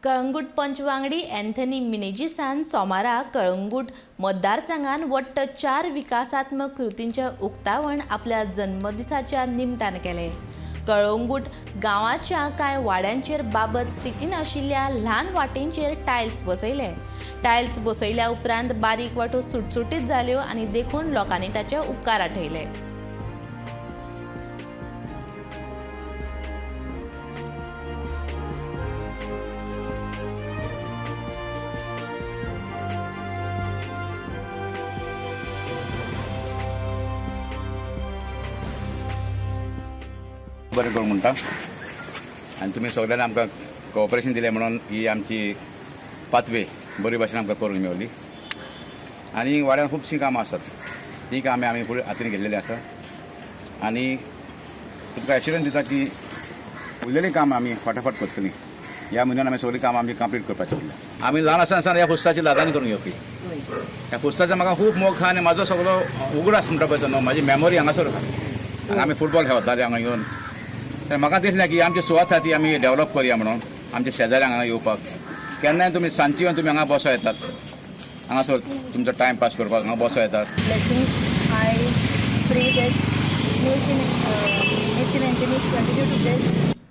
कळंगूट पंच वांगडी अँथनी मिनेजीसान सोमारा कळंगूट मतदारसंघान वट्ट 4 विकासात्मक कृतींचें उक्तावण आपल्या जन्मदिसाच्या निमतान केलें. कळंगूट गांवाच्या कांय वाड्यांचेर बाबत स्थितीन आशिल्ल्या ल्हान वाटेंचेर टायल्स बसयले. टायल्स बसयल्या उपरांत बारीक वाटो सुटसुटीत जाल्यो आनी देखून लोकांनी ताचे उपकार आठयले. बरें करूं म्हणटा आनी तुमी सगळ्यांनी आमकां कॉपरेशन दिलें म्हणून ही आमची पाथवे बरी भाशेन आमकां करूंक मेवली. आनी वाड्यान खुबशीं कामां आसात, तीं कामां आमी फुडें हातीन घेतलेलीं आसा. आनी तुमकां एश्युरन्स दिता की उरलेलीं कामां आमी फाटाफाट करतलीं. ह्या म्हयन्यान आमी सगळीं कामां आमची कंप्लीट करपाची उरल्या. आमी ल्हान आसतना ह्या खुस्ताची लादांनी करून घेवपी. ह्या खुस्ताचो म्हाका खूब मोग आहा आनी म्हाजो सगळो उगडास म्हणटा पळय तो न्हू, म्हाजी मेमोरी हांगासर आहा. हांगा आमी फुटबॉल खेळताले हांगा येवन. तर म्हाका दिसलें की आमची सुवात आहा ती आमी डेव्हलप करया म्हणून आमच्या शेजाऱ्यांक हांगा येवपाक. केन्नाय तुमी सांजची येवन तुमी हांगा बसो येतात, हांगासर तुमचो टायम पास करपाक हांगा बसो येतात. Blessings. I pray that may Saint Anthony continue to bless.